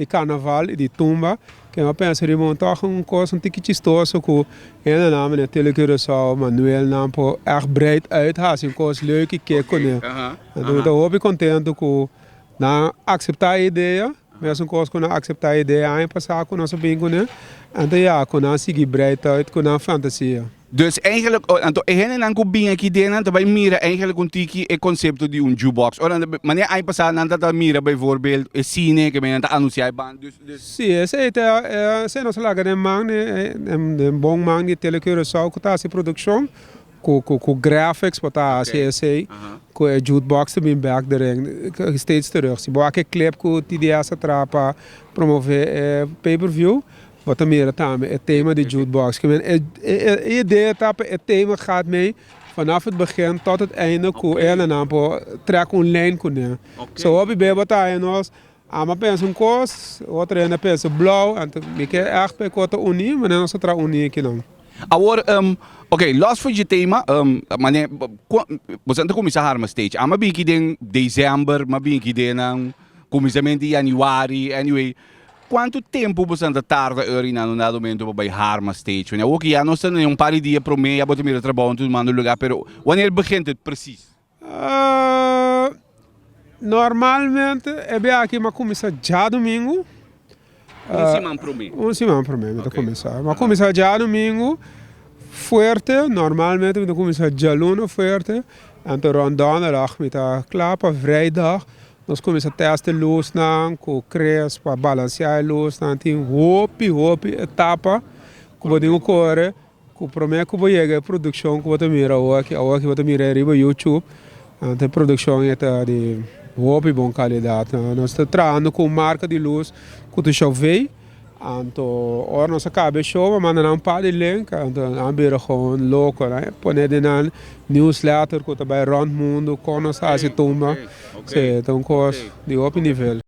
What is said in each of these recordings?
di karnaval i di tumba, ke mi a pensa riba un tòg un kos un tiki chistoso ku hendenan manera Tele Curaçao, Manuelnan por ègt breid uit hasi un kos leuk i kek kuné. Anto mi ta hopi kontentu ku nan akseptá e idea, mesun kos ku nan akseptá e idea aña pasá ku nos a bin kuné, anto ya ku nan sigui breid uit ku nan fantasia. Dus eigenlijk, anto e hendenan ku bin aki den nan ta bai mira eigenlijk un tiki e konsepto di un jukebox. Ora nan ta, manera aña pasá nan ta ta mira bijvoorbeeld e sine ke nan ta anunsiá e band, dus, dus. Sí, esei ta, esei nos a laga den man di, den bon man di Tele Curaçao ku ta hasi produkshon, ku, ku, ku graphics por ta hasi esei, ku e jukebox ta bin bèk deren, steeds terug. Si bo wak e clip ku TDS a traha pa promove e pay per view, Bo ta mira tambe e tema di jukebox. Ke men e e idea ta pa e tema gaat mee vanaf het begin tot het einde ku e hendenan por trek un lijn kuné. So hopi be bo ta haña nos ami a pensa un kos, otro hende a pensa blou, anto mi ke ègt pa e kos ta uní, manera nos a traha uní akinan. Awor, ok, los for dje tema, manera bo sa ta kuminsá harma stage. Ami a bin aki den december, mi a bin aki den kuminsamentu di januari, anyway. Kuantu tempu bo ta tarda ora na un dado momento pa bai harma stage? Wanneer awor ya nos ta na un par di dia prome ya bo ta mira trabou en tur manda lugar, pero wanneer begint het precies? Normalmente e bia aki mi a kuminsá djadumingu. Un siman prome? Un siman prome mi ta kuminsá. Mi a kuminsá djadumingu fuerte, normalmente mi ta kuminsá djaluna fuerte, anto rònt dònderdag mi ta kla pa vrijdag. Nos kuminsá tèst e lusnan ku Chris pa balansiá e lusnan. Tin hopi hopi etapa ku bo tin ku kore ku promé ku bo yega e produkshon ku bo ta mira awoki. Awoki bo ta mira riba YouTube. Anto e produkshon e ta di hopi bon kalidat. Nos ta trahando ku un marka di lus ku ta Chauvet. Anto ora nos a kaba e show a manda nan un par di link anto nan a bira gewoon loko nan a pone den nan newsletter ku ta bai rònt mundu kon nos a hasi tumba si ta un kos di hopi nivel.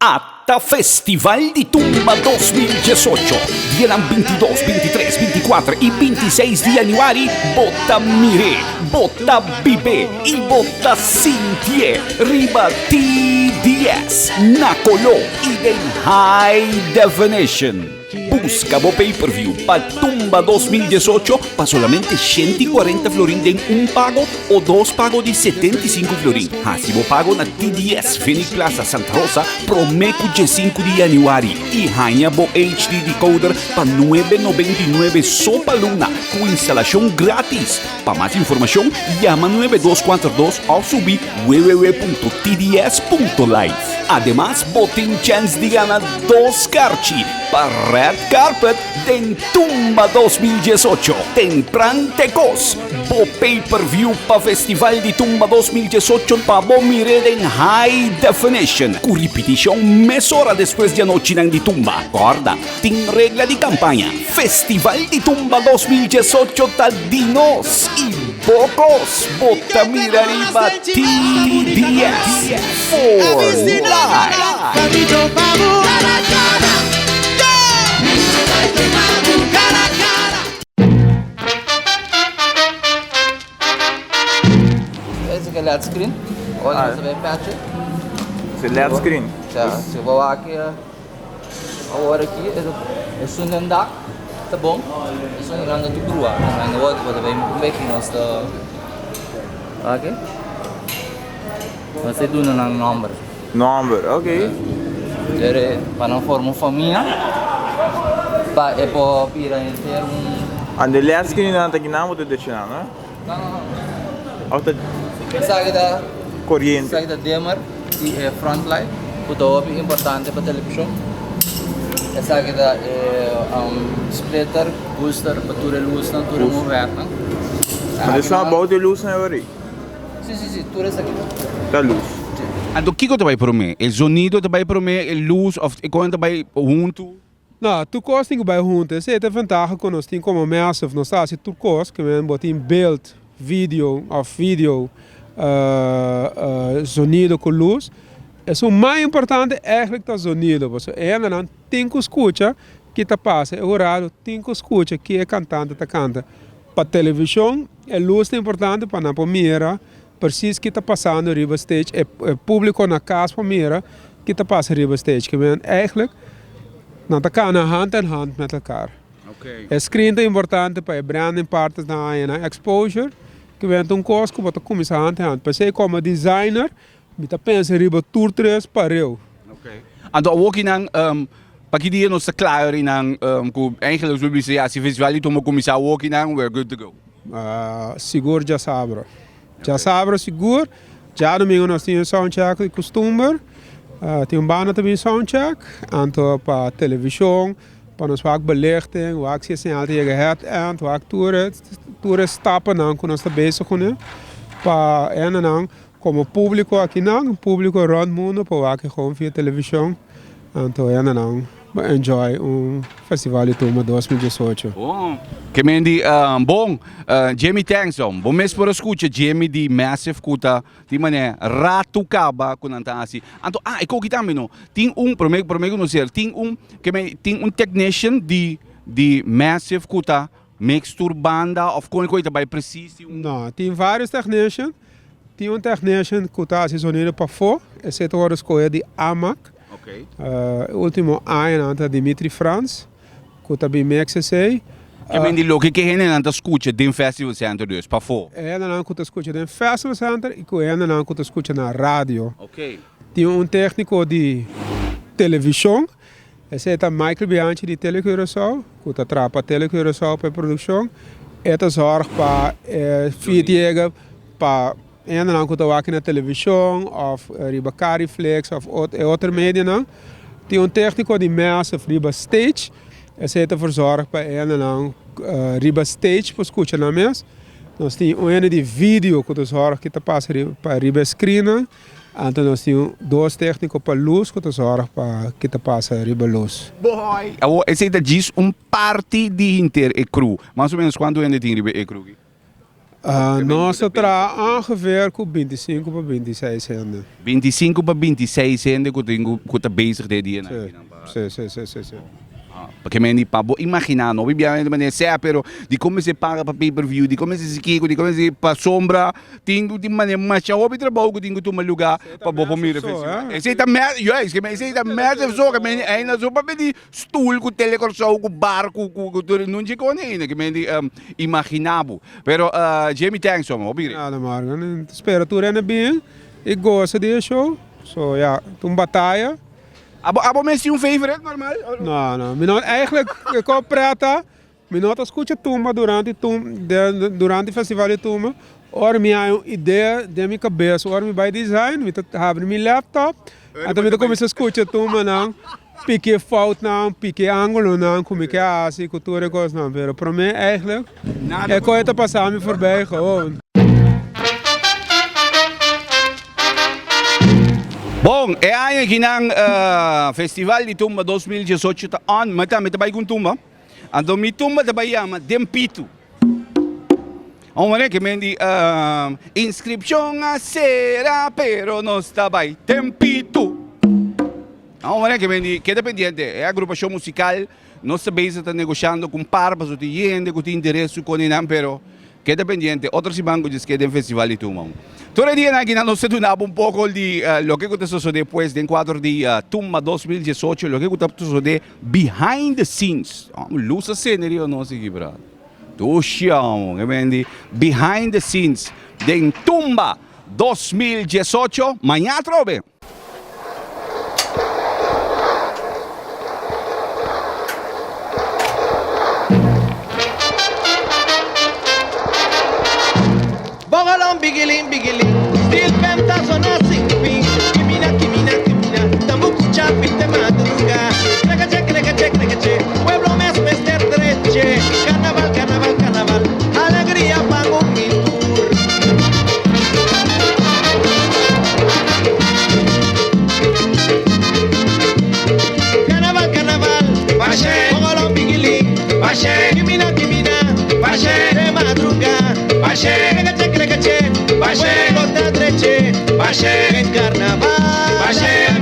Ata Festival di Tumba 2018, dianan 22, 23, 24 y 26 di januari, bo ta mir'é, bo ta bib'é y bo ta sintié riba TBS na koló y den high definition. Buska bo pay-per-view pa Tumba 2018 pa solamente 140 florin den un pago o dos pago di 75 florin. Hasi bo pago na TDS Phoenix Plaza Santa Rosa prome ku 15 di januari i haña bo HD decoder pa 999 so pa luna ku instalashon gratis. Pa mas informashon yama 9242 òf subi www.tds.life. Ademas bo tin chèns di gana dos karchi pa Red Carpet den Tumba 2018. Tempran te kos! Bo pay per view pa Festival di Tumba 2018 pa bo mir'é den high definition ku ripitishon mesora despues di anochinan di Tumba. Kòrda, tin regla di kampaña. Festival di Tumba 2018 ta di nos i bo kos bo ta mira riba TBS for life. Ese ke LED screen. Ora nos ta bay patch e. Ese LED screen. Ja, si bo wak awor aki esun den dak ta bon, esun den grandi ta grua. En awor bo ta bay un beki nos ta wak. Nos ta duna nan nomber. Nomber, ok. Dere pa nan forma un famia pa e por bira henter un. And de les ki nan ta kinan bo ta dechi nan, no? No, no, no. Of ta Esaki ta koriente. Esaki ta dimmer di e front light ku ta hopi importante pa televishon. Esaki ta e splitter, booster pa tur e lusnan, tur e movernan. But esnan abou di e lusnan e ora ei? Si, si, si, tur esaki ta lus. Anto kiko ta bai promé? E zonido ta bai promé, e lus of e konan ta bai huntu? No, tur kos tin ku bai huntu. Esei ta e ventaha ku nos tin komo Massive. Nos ta hasi tur kos, ke men bo tin beeld, video of video, zonido ku lus. Esun mas importante eigenlijk ta zonido, pasobra e hendenan tin ku skucha ki ta pasa, e hurado tin ku skucha ki e kantante ta kanta. Pa televishon e lus ta importante pa nan por mira. precies ki ta pasando riba stage, e publico na cas por mira ki ta pasa riba stage. Ke men eigenlijk nan ta cana hand in hand met elkaar. E screen ta importante pa e branding partes nan haña nan exposure, ke men ta un cos cu bo ta cuminsa hand in hand. P'esey como designer Mi ta pensa riba tur tres pareu. Anto awoki nan pa ki dia nos ta kla ori nan ku eigenlijk nos por bisa ya si festival di tumba kuminsá awoki nan we're good to go. Sigur djasabra. Djasabra sigur. Djadomingo nos tin e sound check di kustumber. Tin un banda ta bin sound check. Anto pa televishon, pa nos wak belichting, wak si e señal ta yega het end, wak tur e tur e stapnan ku nos ta bezig kuné pa hendenan Como publico akinan, publico rond mundo por wak e gewoon via television, anto hendenan por enjoy un festival di tumba 2018. Bon, ke men di bon, Jimmy thanks don. Bo mes por a scucha Jimmy di Massive cu ta tin manera rato caba cu nan ta haci. Anto ah e koki tambe no, tin un, prome prome cu nos cera, tin un ke men tin un technician di di Massive cu ta mix tur banda of con e koki ta bay precies tin un. No, tin varios technician. Tin un technician cu ta haci sonido pafó, esey ta wordo scoge di Amac. E ultimo añanan ta Dimitri Frans cu ta bin mix esey. Ke men di loke ke hendenan ta scucha den Festival Center dus, pafó? E hendenan cu ta scucha den Festival Center y cu e hendenan cu ta scucha na radio. Tin un tecnico di television, esey ta Michael Bianchi di Tele Curaçao, cu ta traha pa Tele Curaçao pa e produccion. E ta zorg pa e feed yega pa hendenan cu ta wak na television of riba Cariflix of e otro medianan. Tin un tecnico di mesa riba stage, esey ta verzorg pa e hendenan riba stage por scucha nan mes. Nos tin un hende di video cu ta zorg ki ta pasa pa riba e screennan. Anto nos tin dos tecnico pa luz cu ta zorg pa ki ta pasa riba luz. Boy! Awor esey ta djis un parti di henter e crew. Mas o menos cuanto hende tin riba e crew aki? Nos ta traha ongeveer cu 25 pa 26 hende. 25 pa 26 hende cu tin cu ta bezig den e dianan aki nan pa. Si, si, si, si, si. Paske men di pa bo imaginá no bibia di manera sea pero di kon mester paga pa pay per view di kon mester si kiko di kon mester pasobra tin ku tin manera masha hopi trabou ku tin ku tuma lugá pa bo por mira festival. Esei ta mes juist ke men esei ta mes so ke men ainda so papia di stoel ku tele Kòrsou ku bar ku ku tur nunchi kon ainda ke men di imaginá bo pero Jimmy thanks homber hopi great. Nada Morgan spera tur hende bin i gosa di e show so ya ta un bataya. Abo abo mes tin un favorite normal? No, no. Mi no eigenlijk e ko preta, mi no ta skucha tumba durante tum durante festival di tumba. Ora mi haña un idea den mi kabes, ora mi bai design, mi ta habri mi laptop, anto mi ta kuminsá skucha tumbanan, piki e foutnan, piki e angulonan ku mi ke hasi ku tur e kosnan. Pero promé eigenlijk e ko ta pasa mi forbij gewoon. Bon, e aña aki nan Festival di Tumba 2018 ta on, mi tambe ta bai ku un tumba. Anto mi tumba ta bai yama Den Pitu. Un manera ke men di inskripshon a sera pero nos ta bai den pitu. Un manera ke men di keda pendiente e agrupashon musikal Nos ta bezig ta negoshando ku un par pasobra tin hende ku tin interes su koni nan pero keda pendiente otro siman ku djes keda den festival di tumba. Tur e dianan aki nan nos ta duna bo un poko di loke ku ta sosode pues den kuadro di Tumba 2018 loke ku ta sosode behind the scenes. Lus a sende riba nos aki brother. Dushi amo ke men di behind the scenes den Tumba 2018 maña atrobe. Bongolon bigilin bigilin Steel pen ta sona sin fin Kimina kimina kimina Tambuku chapi te madruga Krekache krekache krekache Pueblo mes mester dreche Carnaval carnaval carnaval Alegria pa un mi tur Carnaval carnaval Bashe Bongolon bigilin Bashe Kimina kimina Bashe Te madruga Bashe Krekache krekache Bashe Pueblo ta dreche Bashe En carnaval Bashe.